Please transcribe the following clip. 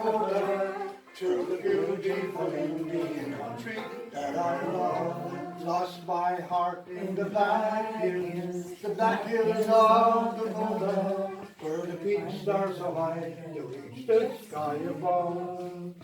Dakota to the beautiful Indian country that I love. Lost my heart in the Black Hills, the Black Hills of Dakota, where the peaks are so high they reach the sky above.